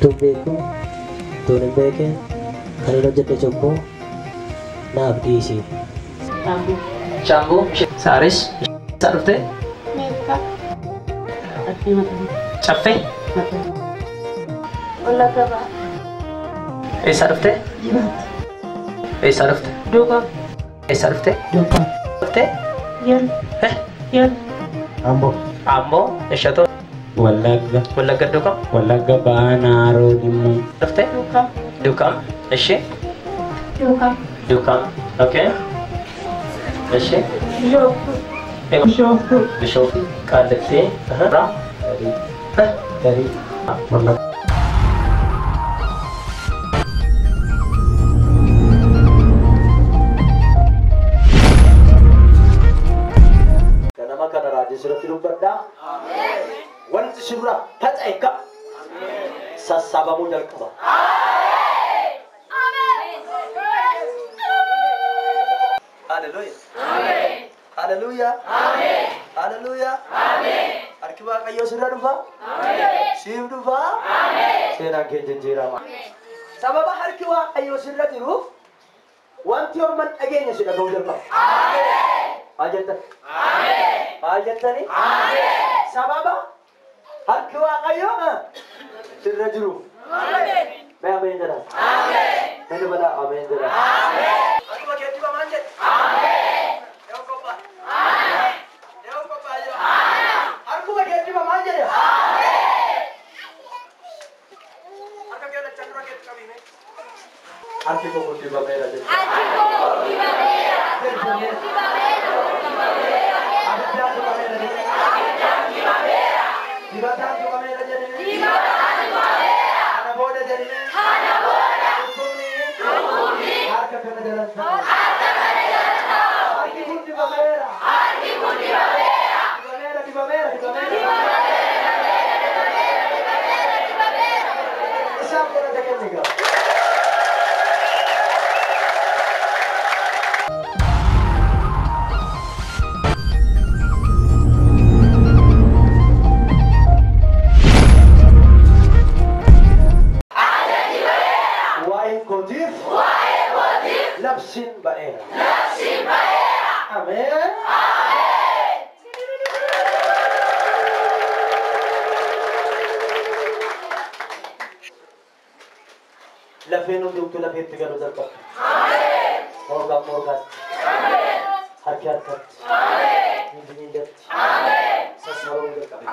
Utuun beeku, utuun hin beekin, kan hin hojjedhe cubbuu naaf dhiisi. Shaambuu, Saaris, eessaa dhufte? Meettaa. Caffee? Wallagga Bahaa. Eessaa dhufte? Jimaata. Eessaa dhufte? Duukaa. Eessaa dhufte? Duukaa. Dhufte? Yal. Yal. Ambo. Amboo, Eshatoo, Wallagga. Wallagga Duukam, Wallagga Bahaa Naaroo Limmuu. Dhufte? Duukaa. Duukam, ishee? Duukaa. Duukam, okay. Ishee? Bishooftuu. Bishooftuu. Bishooftuu, Qaallitti, Ra, Garii. Wallagga. Ganama kana raajii sirratti dubbadhaa. Wanti sirra faca'e ka'a. Sassaabamuu jalqaba. Haleluuya. Haleluuya. Haleluuya. Harki Waaqayyoo sirra dhufa. Siif dhufa. Seenaan kee jijjiirama. Sababa harki Waaqayyoo sirra jiruuf wanti orman dhageenya si dhaga'uu jalqaba. Maal jettan? Maal jettani? Sababa harki Waaqayyoo sirra jiruuf. Mee ameen jedhaa. Mee dabalaa ameen jedhaa. Akkuma keetti maal jedhe? Yoo qophaa. Yoo qophaa jedha. Harkuma keetti maal jedhe? Harka kee lachan dura keetti qabime. Harki koo kun dibameera jechuudha. Abiddaan tuqameera jedhe. Dibataan tuqameera jedhe. Kana booda jedhe. Dhukkubni harka kana jalan taa'u. Harki kun dibameera. Dibameera, dibameera, dibameera. Isaaf galata kenni gaa. Waa'ee kootiif labsiin ba'eera. Ameen. Lafeen hundumtuu lafeetti galuu jalqabde. Morgaan morgaatti. Harki harkatti. Miilli miillatti. Sassaabamuu jalqabe.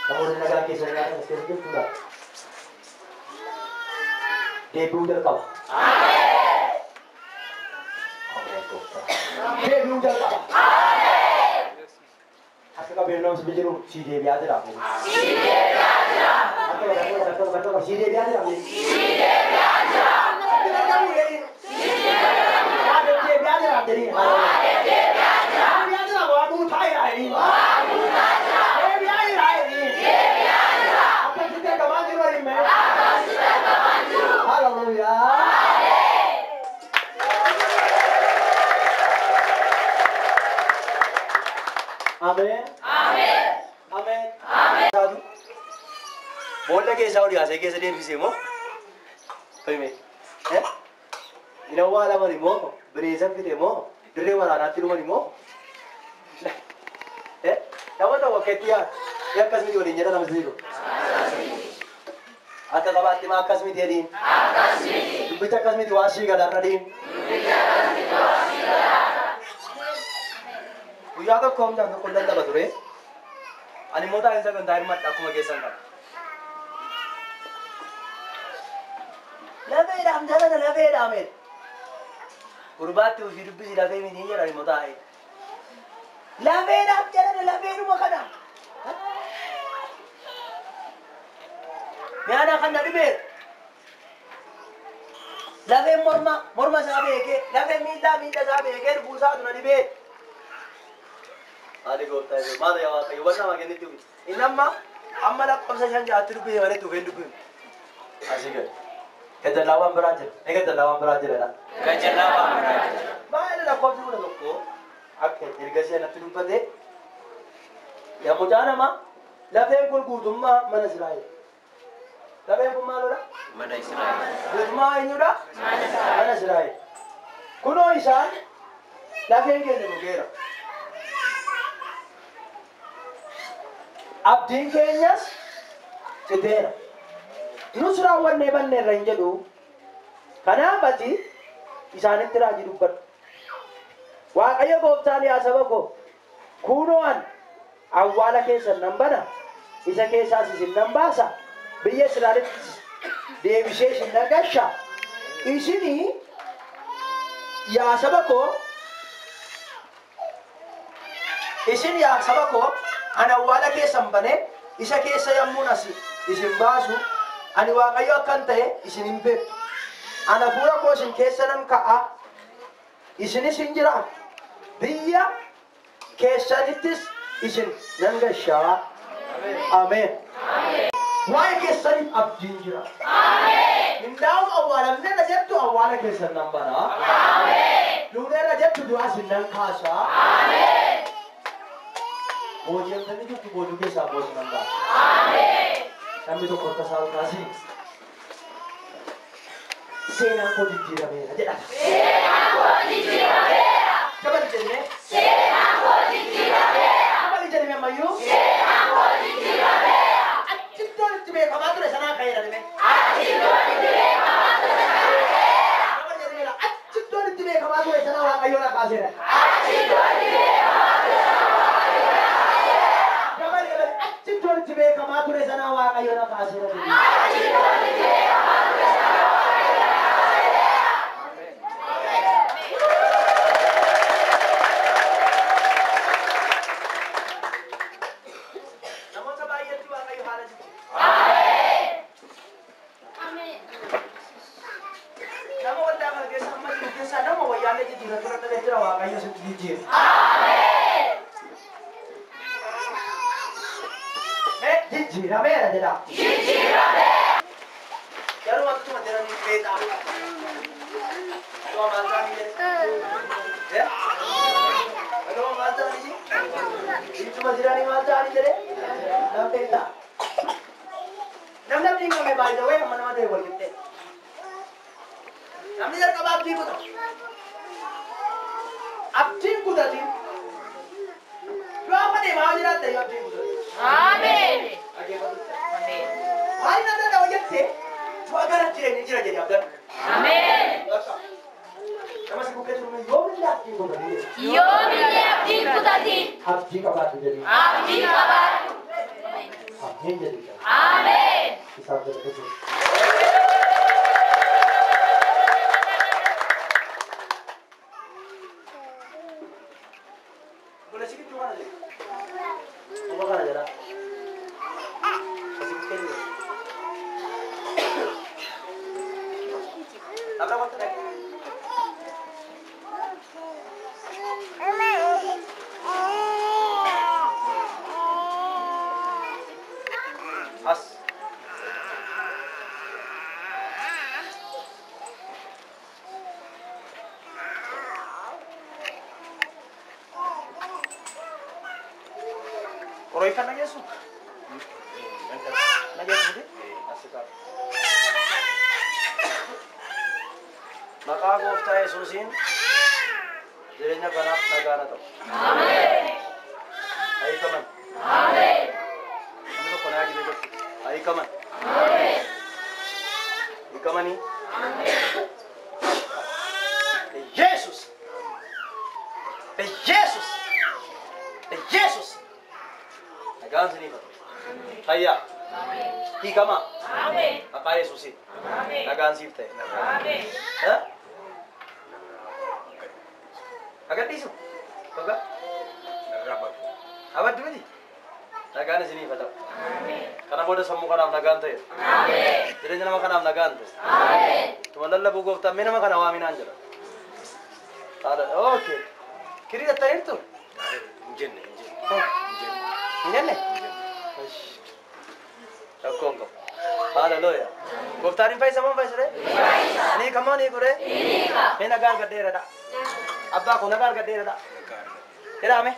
Namoonni nagaa keessa nyaatan as keessa jirtu laata? Deebi'uu jalqaba. Ameen gooftaa. Deebi'uu jalqaba. Harka qabeen nama si jiru si deebi'aa jira. Harka qabu, harka qabu, harka qabu, si deebi'aa jira. Si deebi'aa jira. Waa deddeebi'aa jira jedhiin. Deebi'aa jira waa guutaa jira jedhiin. Deebi'aa jira jedhiin. Akkasitti argamaa jiru jedhiin mee. Hallelujaa. Ameen. Ameen. Ameen. Boolla keessaa ol yaasee keessa deebisee moo? Hime. Hin awwaalaman immoo bineensa fite moo dirree waraanaatti dhuman immoo? Nama tokko akka itti yaadu akkas miti waliin jedha nama sibiilu. Akka qabaatti maa akkas miti jedhiin. Dubbicha akkas miti waan sii galaarra dhiin. Guyyaa tokko humnaan tokko lallaba ture. Ani immoo taa'een sagantaa hirmadha akkuma keessan kana. Lafeedhaam jalana lafeedhaam jedhe. Gurbaatti ofii dubbisi lafee miti jedhan immoo taa'ee. Lafeedhaam jalana lafeedhuma kana. Mi'aana kan na dhibeera. Lafeen morma morma isaa beekee lafeen miillaa miilla isaa beekee buusaatu na dhibeera. Maali gooftaa jechuun maali yaa Waaqayyo wanna nama kennitti dhufi. Inni amma amma lakkoofsa 5 6tti dubbise malee dhufee hin dubbifne. Asii gadi. Gajallaa waan biraa jira. Mee gajallaa waan biraa jira dha. Gajallaa waan biraa jira. Maali lakkoofsi 11 akka ergasii anatti dubbate yaa mucaa namaa Lafeen kun guutummaa mana Israa'el. Lafeen kun maalodha? Mana Israa'el. Guutummaa eenyudha? Mana Israa'el. Kunoo isaan lafeen keenya gogeera. Abdiin keenyas citeera. Nus raawwannee banneerra hin jedhu. Kanaaf ati isaanitti raajii dubbadhu. Waaqayyo gooftaan yaa saba koo kunoo ani awwaala keessan nan bana, isa keessaas isin nan baasa, biyya Israa'elittis deebisee isin nan gasha. Isinii yaa saba koo, isin yaa saba koo, ani awwaala keessan banee isa keessa yommuun as isin baasu, ani Waaqayyo akkan ta'e isin hin beektu. Ana hafuura koo isin keessa nan ka'a, isinis hin jiraattu. Biyya keessanittis isin nan gashaa. Ameen. Waa'ee keessaniif abdiin jira. Hindaa'u awwaalamneerra jettu awwaala keessan nan bana. Duuneerra jettu du'aa isin nan kaasa. Booji'amtanii jirtu boojuu keessaa boos nan baasa. Namni tokko harka isaa ol kaasee seenaan koo jijjiirameera jedha. Seenaan koo jijjiirameera. Dabali jennee. Seenaan koo jijjiirameera. Dabali jennee ammayyuu. Seenaan koo jijjiirameera. Achi iddoon itti beekamaa ture sanaa ka'eera dhimee. Achi iddoon itti beekamaa ture sanaa ka'eera. Dabali jennee achi iddoon itti beekamaa ture sanaa Waaqayyo na kaaseera. Achi iddoon itti beekamaa ture sanaa Waaqayyo na kaaseera. Dabali dabali achi iddoon itti beekamaa ture sanaa Waaqayyo na kaaseera. Achi iddoon itti beekamaa ture sanaa Waaqayyo na kaaseera. Namoota baay'eetti Waaqayyo haala jijjiira. Ameen. Nama waldaa kana keessa amma jiru keessaa nama wayyaalee jijjiirra turan dhabee jira Waaqayyo sitti jijjiira. Mee jijjiirameera jedha. Jijjiirameera. Garuu akkuma jedhanii beekaa. Du'a maal ta'anii jedhe? Du'a maal ta'anii? Ittuma jiranii maal ta'anii jedhe? Nam beekaa. Namni abdii hin qabne baay'ee wayii amma nama ta'e wal qixxee. Namni jalqaba abdii kuta. Abdiin kutatiin du'a amma deemaa jiraatte yoo abdiin kutatiin. Ameen. Dhaggeeffatu. Ameen. Maal na danda'u jettee du'a gara jireenya jira jedhee abdadhu. Ameen. Nama si bukkee jiru yoomillee abdii kutatii jedhe. Yoomillee abdiin kutatiin. Abdii qabaadhu jedhee. Abdii qabaadhu. Ameen jedhee. Ameen. Isaaf jedhee. Obboleessi gidduu kana jira. Obbo kana jira. Asi bukkee jiru. Abra wanta dhaqe. As. Oroifan nageessu? Nageessu miti? As kaa'u. Maqaa gooftaa Yesuusiin jireenya kanaaf nagaa haa ta'u. Ameen. Hiikaman. Ameen. Namni tokko naa gidee tokko. Hiikaman. Ameen. Hiikamanii. Yesus. Yesus. Yesus. Nagaan isiniif haa ta'u. Fayyaa. Hiikamaa. Ameen. Maqaa Yesuusiin. Ameen. Nagaan siif ta'e. Ameen. Agadhiisu. Baga. Abaddu miti. Nagaan isiniif haa ta'u. Kana booda sammuu kanaaf nagaan ta'e. Ameen. Jireenya nama kanaaf nagaan ta'e. Ameen. Tuma lallabuu gooftaan mee nama kana waaminaan jira. Okay. Kirii dhattaniirtu? Hin jenne, hin jenne. Hin jenne? Rakkoon qabu. Hallelujah. Gooftaan hin fayyisa moo hin fayyisure? Ni hiikamoo ni hiikuree? Mee nagaa argadheeradha. Abbaa koo nagaa argadheeradha. Jedhaame.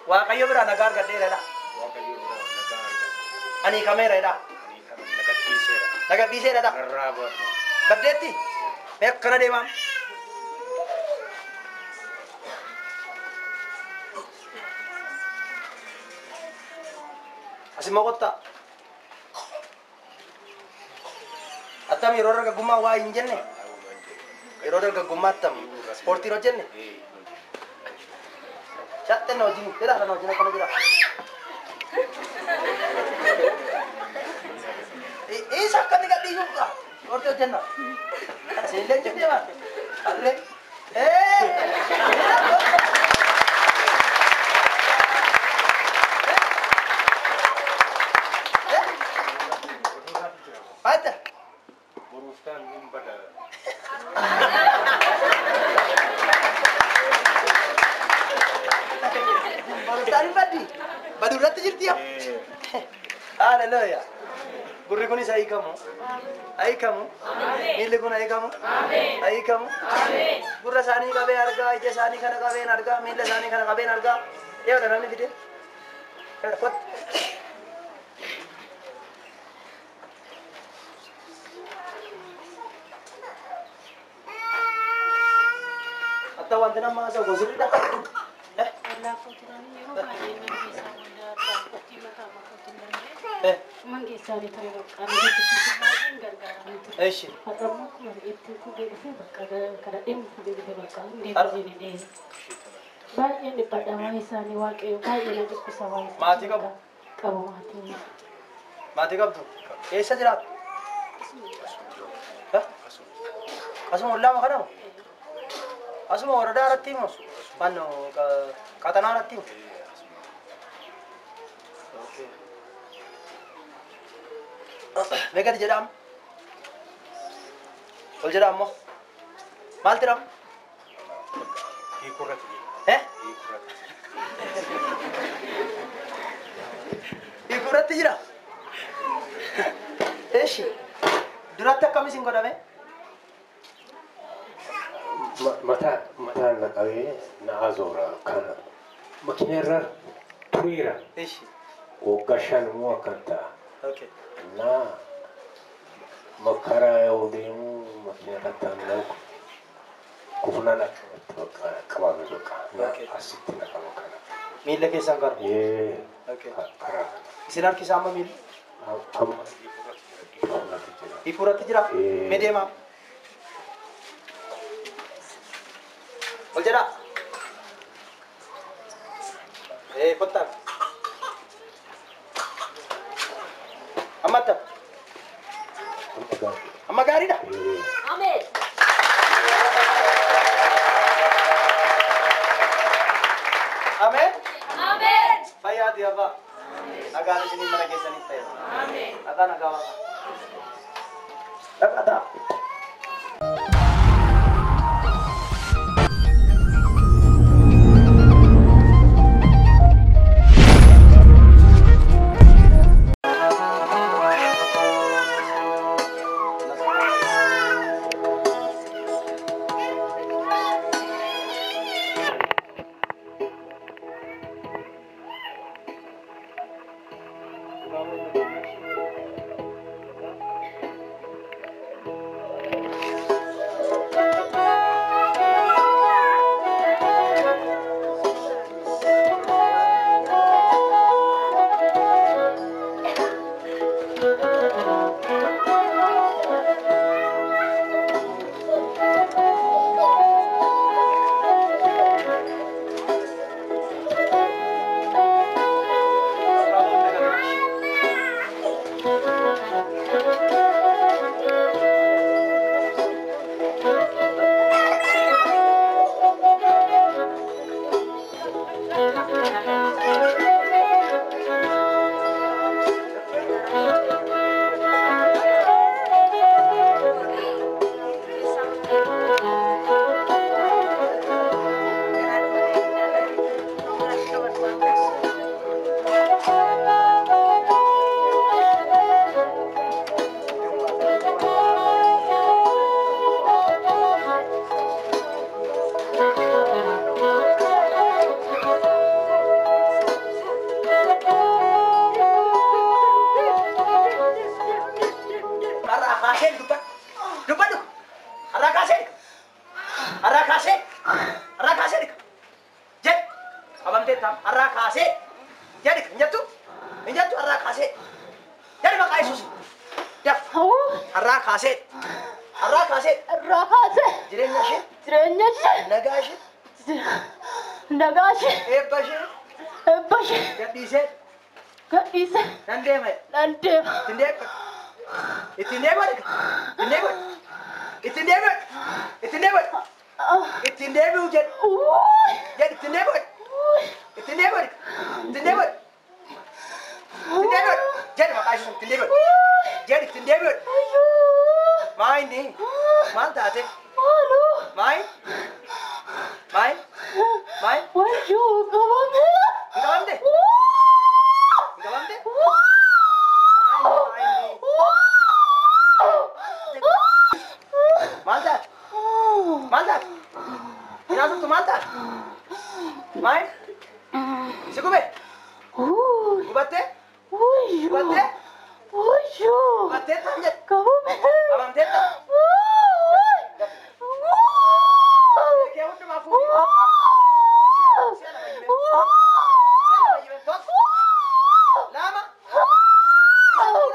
Waaqayyo biraa nagaa argadheeradha. Ani kameera jedhaa. Nagadhiiseera dha. Baddeetti. Mee akkana deemaa. Asimmoo kottaa. Attam yeroo dargaggummaa waa hin jenne? Yeroo dargaggummaa attam ispoortiin hojjenne? Shaxxeen na wajjin jedhaa na wajjin akkana jedhaa. Isa akkamii gadhiisuuf kaa? Ispoortii hojjenna. Isinillee jettee maa? Allee. Baata. Boruuftaan hin bada. Boruuftaan hin baddi. Baduu irratti jirti yaa. Haleluuyaa. Gurri kunis hiikamu. Hiikamu. Miilli kun hiikamu. Hiikamu. Gurra isaanii qabee argaa, ija isaanii kana qabeen argaa, miilla isaanii kana qabeen argaa. Eeyoodha namni fide. Eeyoodha kottu. Hatta wanti nama haasa'u kun sirriidha. Eshi. Maatii qabu? Qabu maatii. Maatii qabdu? Eessa jiraatu? Asuma ollaa kana moo? Asuma woradaa irratti moo? Manno qaxanaa irratti moo? Meeqati jedhama? Ol jedhama moo? Maal jedhama? Hiikurratti. Hiikurratti jira? Eshi. Duratti akkam isin godhame? Mataan na qabee na azoora kana. Makiina irra tureera. Eshi. Waggaa shan immoo akkan ta'a. Okay. እና መከራ ያው deemu makiina irratti aannan kufnaan akkamatti bakka qabame bakka asitti na qaba kana. Miilla keessaan kana? Ee. Okay. Karaa kana. Isin harkisaa amma miilli? Amma Hiikuratti jira? Mee deemaa? Ol jedhaa. Ee kottaa. Amma attam? Amma gaariidha? Ameen. Ameen. Ameen. Fayyaati abbaa. Nagaan isinii mana keessaniif ta'e. Ameen. Nagaa nagaa waaqa. Dhaqaa ta'a. kaasee dubbadhu. Dubbadhu. Har'aa kaasee. Har'aa kaasee. Har'aa kaasee. Jedh. Qabamtee ta'a. Har'aa kaasee. Jedhi. Hin jettu? Hin jettu har'aa kaasee. Jedhi maqaa Yesuus. Daf. Har'aa kaasee. Har'aa kaasee. Har'aa kaasee. Jireenya ishee. Jireenya ishee. Nagaa ishee. Nagaa ishee. Eebba ishee. Eebba ishee. Gadhiisee. Gadhiisee. Nan deema. Nan deema. Ittiin deema. Ittiin deema. Ittiin deema. Ittiin deema. Ittiin deema. Ittiin deebi'u jedhu. Jedhu ittiin deebi'u. Ittiin deebi'u. Ittiin deebi'u. Ittiin deebi'u. Jedhu maqaa Yesuus ittiin deebi'u. Jedhu ittiin deebi'u. Maa inni? Maal taate? Maal? Maal? Maal? Wayyoo qabame. Hin qabamte? Hin qabamte? Maal taate? Maal taate? Hinaasoftu maal taate? Maal? Si gube? Gubattee? Gubattee? Gubattee ta'a jedhe. Qabame. Qabamtee ta'a. Kee hundumaa fuudhee. Si'a lama jibeen. Si'a lama jibeen. Tokko. Lama. Sadii.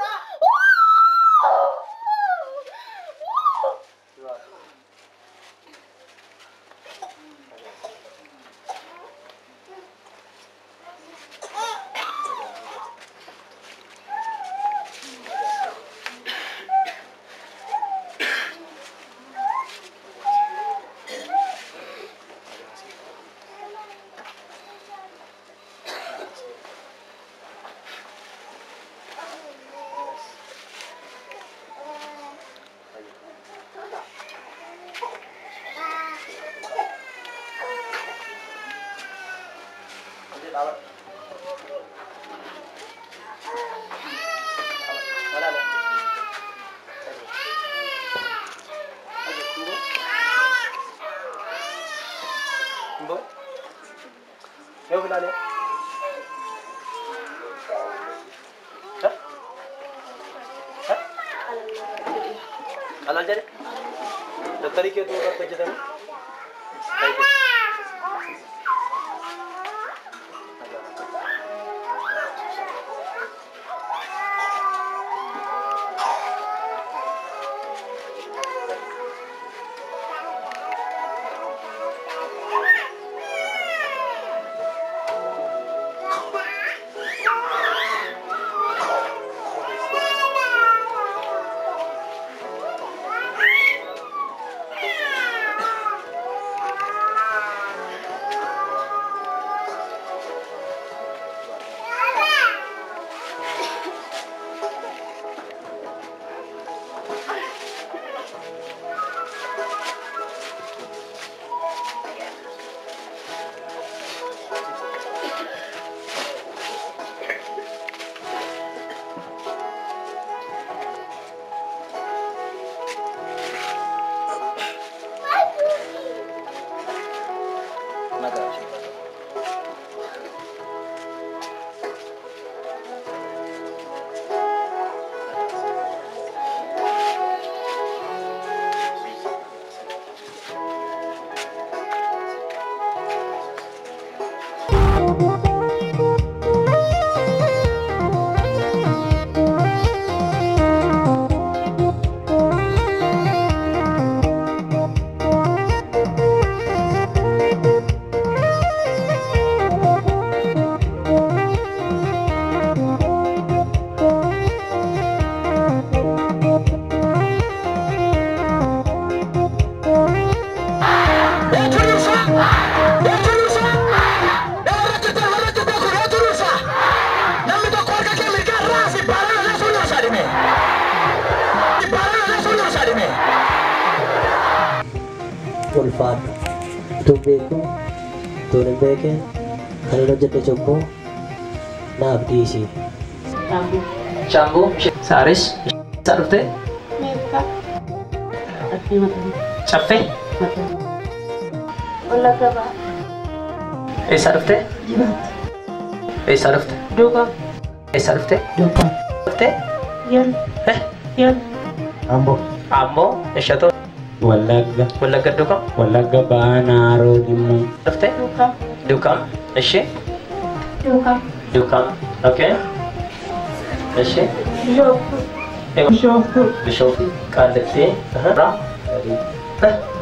Qalal jedhe daftarii keetu irratti hojjetame. Ulfaadhu. Utuu beeku, utuu hin beekin, kan hin hojjedhe cubbuu naaf dhiisi. Shaambuu. Shaambuu. Saaris. Eessaa dhufte? Meettaa. Caffee. Wallagga Bahaa. Eessaa dhufte? Jimaatti. Eessaa dhufte? Duukaa. Eessaa dhufte? Duukaa. Dhufte? Yal. Eh? Yal. Ambo. Ambo. Ishatoo. Wallagga. Wallagga Dukam. Wallagga Bahaa Naaroo Limmuu. Dhufte? Dukam. Dukam. Ishee? Dukam. Dukam. Okay. Ishee? Bishooftuu. Bishooftuu. Bishooftuu. Qaallitti. Ra.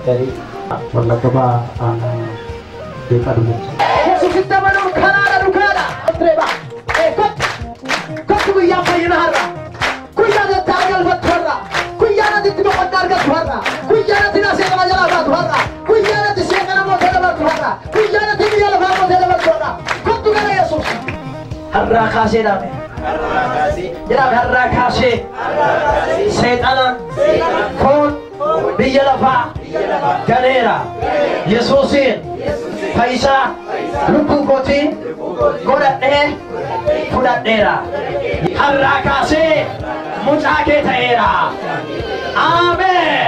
Garii. Wallagga Bahaa Aanaa Beekaa Dumeessa. Yesuusitti amanuun karaadha dhugaadha. Reeba. Kottu. Kottu guyyaa fayyina har'a. Guyyaa natti argalfattu har'a. Guyyaa natti itti boqonnaa argattu har'a. Guyyaa natti seeqana jalaa baatu har'a. Guyyaa natti seeqana mootee dabartu har'a. Guyyaa natti biyya lafaa mootee dabartu har'a. Kottu gara Yesuus. Har'aa kaasee dhaabe. Jedhaame har'aa kaasee. Seexana. Foon. Biyya lafaa. Ganeera. Yesuusiin. Fayyisaa lubbuu kootii godhadhee fudhadheera. Har'aa kaasee mucaa kee ta'eera. Ameen.